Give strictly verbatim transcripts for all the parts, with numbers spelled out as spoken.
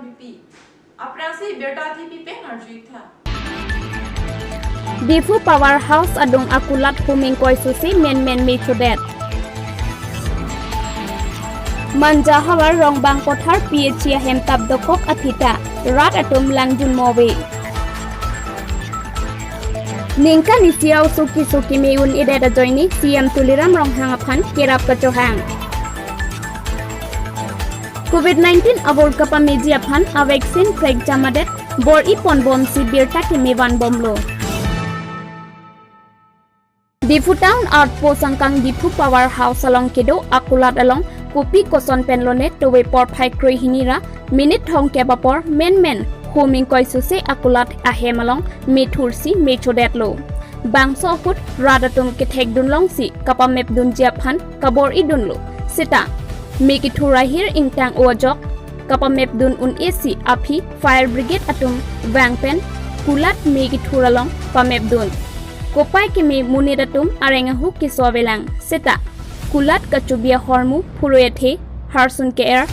Bipi. Aphrangsi birta thipi pen arju-ik tha. Diphu Power House adung akulat huming koi susi menmen me chodet. Manja havar Rongbang Pothar P H C ahem tap dokok aphi ta rat atum langjunmo ave. Ningkan isi a-oso keso keme un-edet ajoine C M Tuliram Ronghang aphan kerap kachohang. Covid nineteen avur kapameji aphan a-vaccine phrek jamadet bor-i ponbomsi birta keme vanbomlo. Diphu Town Outpost angkang Diphu Power House along kedo akulat along kopi koson pen lone towe porphai kroi hini ra minute thomkep apor menmen huming koi susi akulat ahem along methursi me chodetlo. Bangso ahut rat atum kethekdun longsi kapamepdunji aphan kabor-idunlo. Seta me kethur ahir ingtang o ajok kapamepdun un-esi aphi fire brigade atum vang pen kulat me kethur along pamepdun. Kopai keme monit atum areng ahu keso avelang. Seta kulat kachobi ahormu phurui athe, harsun ke-er,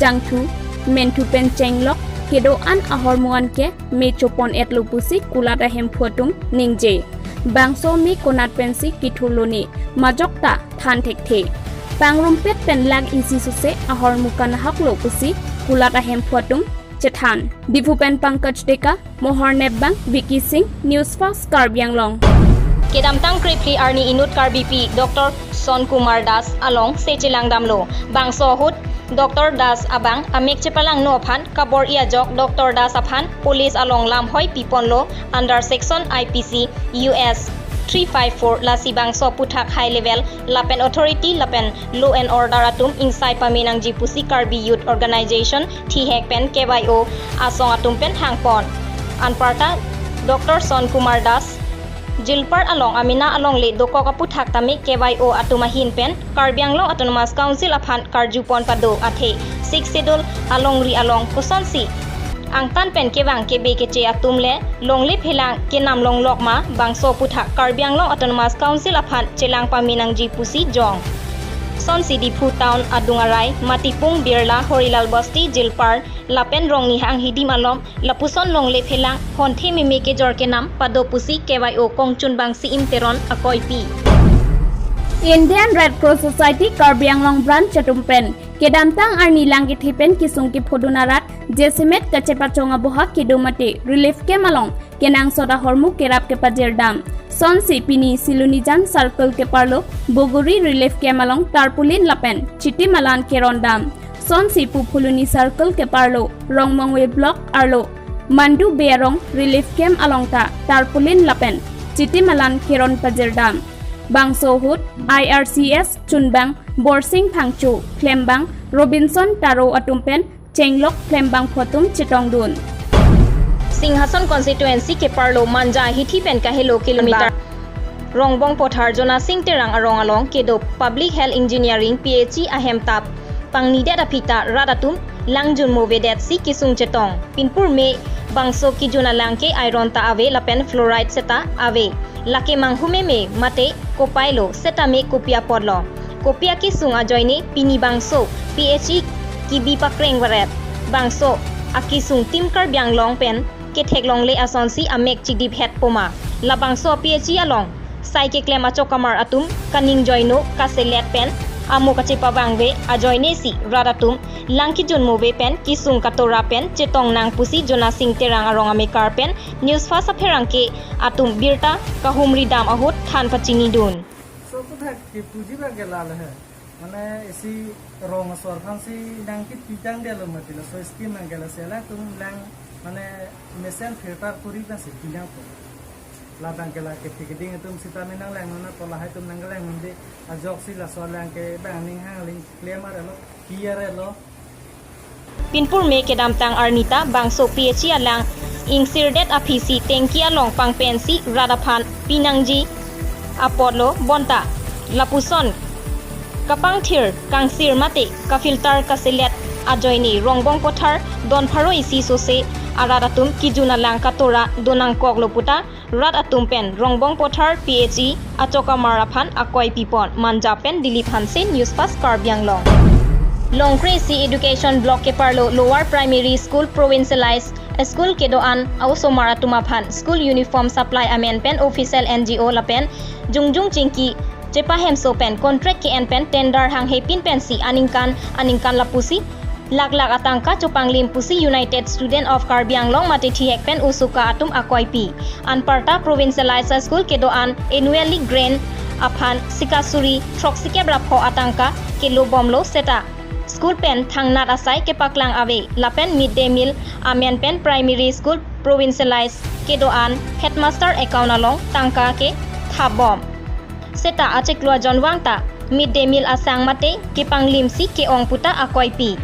jangthu, menthu pen chenglok kedo-an ahormu anke me chopon-etlo pusi kulat ahemphu atum ningje. Bangso me konat pensi kethurlo ne majok ta than thekthe. Pangrumpet pen lakh isi suse ahormu kanahoklo pusi kulat ahemphu atum chethan. Diphu pen Pankaj Deka, Mohor Nepbang, Vicky Singh, News Fast Karbi Anglong. Kedamtang krephli arni inut Karbipi Doctor Son Kumar Das alongsi chelangdamlo. Bangso ahut Doctor Das abang amek chepalangno aphan kabor-i ajok Doctor Das aphan police along lamhoi piponlo under section I P C U S three five four. Lasi bangso aputhak high level lapen authority lapen law and order atum ingsai pame nangji pusi Karbi Youth Organization thihek pen K Y O asong atum pen hangpon. Anparta Doctor Son Kumar Das Jilpar along amena alongle dokok aputhak tame K Y O atum ahin pen Karbi Anglong Autonomous Council aphan karjupon pado athe Sixth Schedule alongri along kosonsi angtan pen kevang kebe keche atum le longle phelang kenam longlok ma, bangso aputhak Karbi Anglong Autonomous Council aphan chelang pame nangji pusi jong. Sonsi Diphu Town adung arai Matipung, Birla, Horilal Bosti, Jilpar lapen Rongnihang hidim alom lapuson longle phelang honthe meme kejor kenam pado pusi K Y O kongchunbang C M Teron akoipi. Indian Red Cross Society Karbi Anglong Branch atum pen kedamtang arni lang kethe pen kesung kephodun arat jasemet kachepachong aboha kedo mate relief camp along kenangsot ahormu kerap kepajirdam. Sonsi pini Silonijan Circle keparlo Bogori relief camp along tarpaulin lapen chiti malan kerondam. Sonsi pu Phuloni Circle keparlo Rongmongve Block arlo Mandu Bey arong relief camp along ta tarpaulin lapen chiti malan keron pajirdam. Bangso ahut I R C S chunbang Borsing Phangcho, klembang Robinson Taro atum pen chenglok klembangphu atum chetongdun. Singhason constituency keparlo Manja hithi pen kahelo kilometer Rongbong Pothar Jona Sing Terang arong along kedo Public Health Engineering P H E ahem tap pangnidet aphi ta rat atum langjunmo avedetsi kesung chetong. Pinpur me bangso kejun alang ke iron ta ave lapen fluoride seta ave. Lake manghu meme mate kopailo setame kopi apotlo. Kopi akesung ajoine pini bangso P H E kebi pakreng varet. Bangso akesung Team Karbi Anglong pen ketheklongle asonsi amek chidip het poma. Labangso P H E along sai keklem achokamar atum kaningjoino kaselet pen amo kachepavangve ajoinesi rat atum lang kejunmo ave pen kesung katora pen chetong nang pusi Jona Sing Terang arong amekar pen News Fast apherangke atum birta kahumridam ahut than pachinidun. So aputhak kepuji abang ke lale he. Mane isi rong asor aphansi nangkepitangdetlo mati, laso scheme abang ke lasi alangtum lang mane mesen filter kori pensi pinangpo. Labang ke la kethe keding atum sitame nanglangnon, apo lahai atum nangkelangnon de ajoksi laso alang ke bang aning hang aling klem arelo, pi arelo. Pinpur me kedamtang arni ta bangso P H E alang ingsirdet aphisi tengki along pangpensi rat aphan pinangji apotlo bonta lapuson kapangthir kangsir mate kafilter kaselet ajoine Rongbong Pothar don pharo isi sose arat atum kejun alang katora donangkoklo puta rat atum pen Rongbong Pothar P H E achokamar aphan akoi pipon. Manja pen Dilip Hanse, News Fast Karbi Anglong. Longkre isi Education Block keparlo Lower Primary School Provincialized School kedo-an a-osomar atum aphan school uniform supply amen pen official N G O lapen jongjung chingki chepahemso pen contract ke-en pen tender hanghe pin pensi aningkan aningkan lapusi lakh lakh atangka chopanglim pusi United Student of Karbi Anglong mate thihek pen usuka atum akoipi. Anparta Provincialized School kedo-an annually grant aphan sika suri throksi kep ra pho atangka kelo bomlo seta school pen thangnat asai kepaklang ave lapen mid day meal amen pen primary school provincialized kedo-an headmaster account along tangka kethap bom. Seta achiklo ajon vang ta mid day meal asang mate kepanglimsi ke-ong puta akoipi.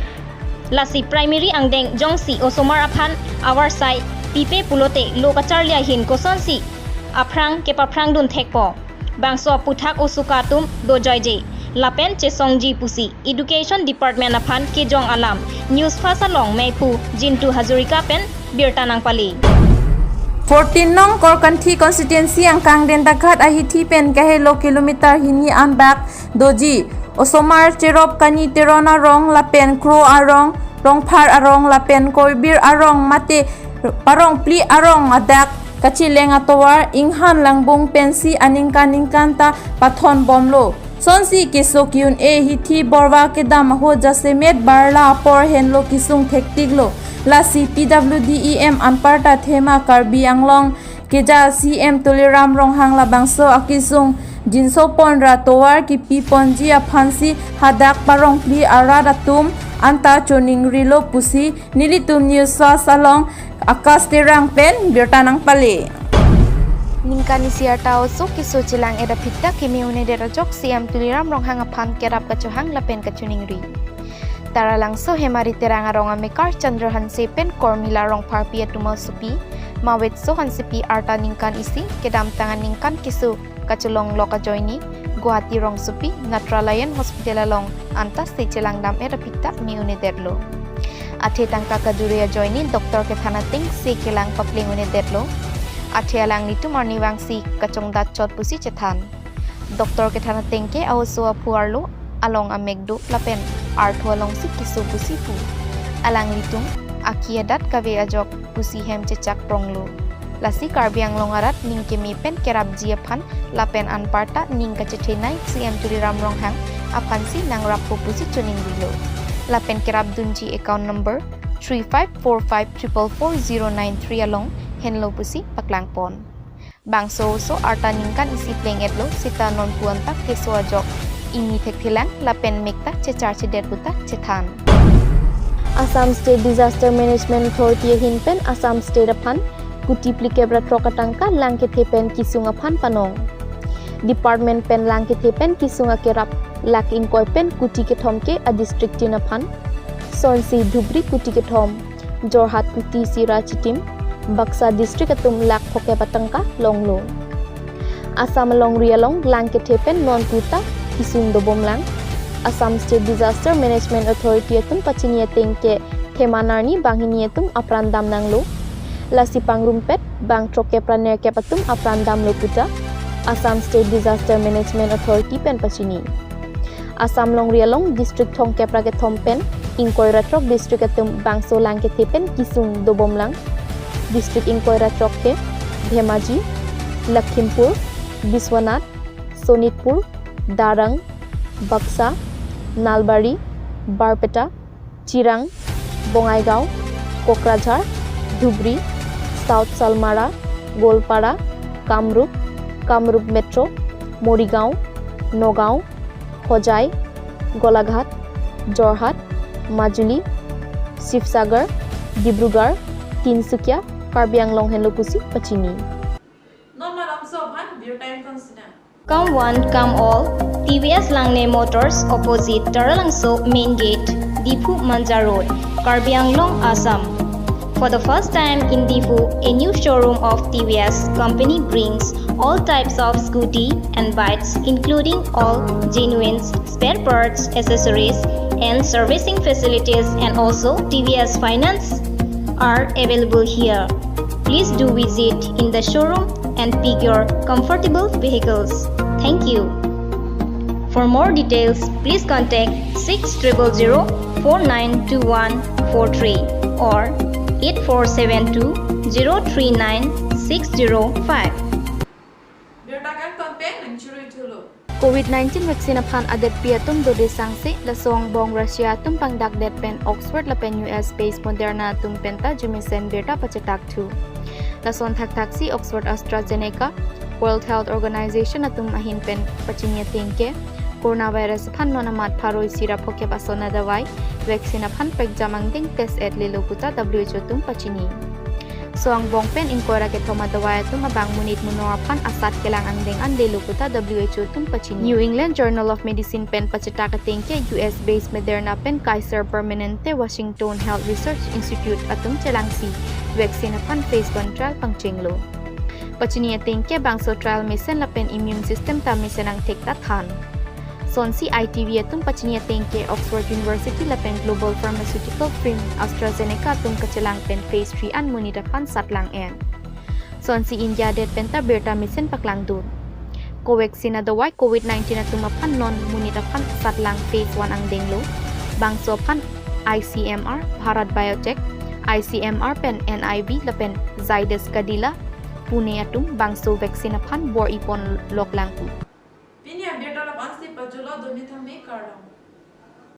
Lasi primary angdeng jongsi osomar aphan avarsai pipe pulote lo kacharli ahin kosonsi aphrang kepaphrang dun thekpo. Bangso aputhak usuka atum dojoije lapen chesongji pusi Education Department aphan kejong alam. News Fast along meiphu Jintu Hazarika pen birta nangpale. Fourteen nong Korkanthi constituency angkang Dentaghat ahithi pen kahelo kilometer hini an bak doji. Osomar Cherop Kani Teron arong lapen Kro arong, Rongphar arong lapen Koibir arong mate Parongpli arong adak kacheleng atovar inghan langbung pensi aningkan ningkan ta pathon bomlo. Sonsi keso ki-un-e hithi borva kedam ahut jasemet barla apor henlo kesung thektiklo. Lasi P W D E M anparta thema Karbi Anglong kejal C M Tuliram Ronghang labangso akesung jinso pon ra tovar kepi ponji aphansi hadak Parongpli arat atum anta choningrilo pusi nelitum News Fast along Akash Terang pen birta nangpale. Ningkan isi arta oso keso chelang-et aphi ta keme un-edet ajok C M Tuliram Ronghang aphan kerap kachohang lapen kachoningri. Taralangso Hemari Terang arong amekar Chandra Hanse pen Kormila Rongpharpi atum asopi Mawetso Hansepi arta ningkan isi kedamtang aningkan keso kacholong lok ajoine Guwahati rongsopi Natralayan Hospital along anta se chelangdam-et aphi ta me un-edetlo. Athe tangka kajuri ajoine doctor kethan ateng se kelang papleng un-edetlo. Athe alanglitum arnivangsi kachongdat chot pusi chethan. Doctor kethan ateng ke a-oso aphu arlo along amek do lapen artho alongsi keso pusi pu. Alanglitum aki adat kave ajok pusi hem chechak pronglo. Lasi Karbi Anglong arat ning keme pen kerapji aphan lapen anparta ning kachethenei C M Tuliram Ronghang aphansi nangrappo pusi choningrilo. Lapen kerapdunji account number three five four five triple four zero nine three along henlo pusi paklangpon. Bangso oso arta ningkan isi pleng-etlo seta nonpu anta keso ajok ingni thekthelang lapen mek ta chechar chedet puta chethan. Assam State Disaster Management Authority ahin pen Assam State aphan kuti phlikep ra throk atangka lang kethe pen kesung aphan panong. Department pen lang kethe pen kesung akerap lakh ingkoi pen kuti kethom ke a district tin aphan. Sonsi Dhubri kuti kethom, Jorhat kuti isi ra chitim, Baksa district atum lakh phokep atangka longlo. Assam alongri along lang kethe pen nonpu ta kesung dobomlang. Assam State Disaster Management Authority atum pachini ateng ke thema arni banghini atum apran damnanglo. Lasi pangrumpet bang throkkep ra nerkep atum apran damlo puta Assam State Disaster Management Authority pen pachini. Assam longri along district thomkep ra kethom pen ingkoi ra throk district atum bangso lang kethe pen kesung dobomlang. District ingkoi ra throk ke Dhemaji, Lakhimpur, Biswanath, Sonitpur, Darrang, Baksa, Nalbari, Barpeta, Chirang, Bongaigaon, Kokrajhar, Dhubri, South Salmara, Goalpara, Kamrup, Kamrup Metro, Morigaon, Nogaon, Hojai, Golaghat, Jorhat, Majuli, Sibsagar, Dibrugarh, Tinsukia, Karbi Anglong henlo pusi pachini. Non malam so aphan birta ingkoi sinang. Come one, come all. T V S Langne Motors, opposite Taralangso Main Gate, Diphu Manja Road, Karbi Anglong, Assam. For the first time in Diphu, a new showroom of T V S company brings all types of scooty and bikes, including all genuine spare parts, accessories, and servicing facilities, and also T V S finance are available here. Please do visit in the showroom and pick your comfortable vehicles. Thank you. For more details, please contact six triple zero four nine two one four three or eight four seven two zero three nine six zero five. Birta kangton pen nangchirui thulo. Covid nineteen vaccine aphan adetpi atum dode sangse, laso angbong Russia atum pangdakdet pen Oxford lapen U S based Moderna atum penta arjumesen birta pachetak thu. Lason thakthaksi Oxford AstraZeneca, World Health Organization atum ahin pen pachini atengke, coronavirus aphan non amat pharo isi ra phokep ason adavai vaccine aphan pekjam angdeng test etlelo puta W H O atum pachini. Laso angbong pen ingkoi ra kethom adavai atum abang monit mono aphan asat kelang angdeng anlelo puta W H O atum pachini. New England Journal of Medicine pen pachetak atengke U S based Moderna pen Kaiser Permanente Washington Health Research Institute atum chelangsi vaccine aphan phase one trial pangchenglo. Pachini atengke bangso trial mesen lapen immune system ta mesen angthek ta than. Lasonsi I T V atum pachini atengke Oxford University lapen global pharmaceutical firm AstraZeneca atum kachelang pen phase three an monit aphan satlang en. Lasonsi India adet penta birta mesen paklangdun. Covaxin adavai Covid nineteen atum aphan non monit aphan satlang phase one angdenglo. Bangso aphan I C M R, Bharat Biotech, I C M R pen N I V lapen Zydus Cadila, Pune atum bangso vaccine aphan bor-ipon loklang pu. Pini abirta lapu-ansi pajutlo, dome thame kardom.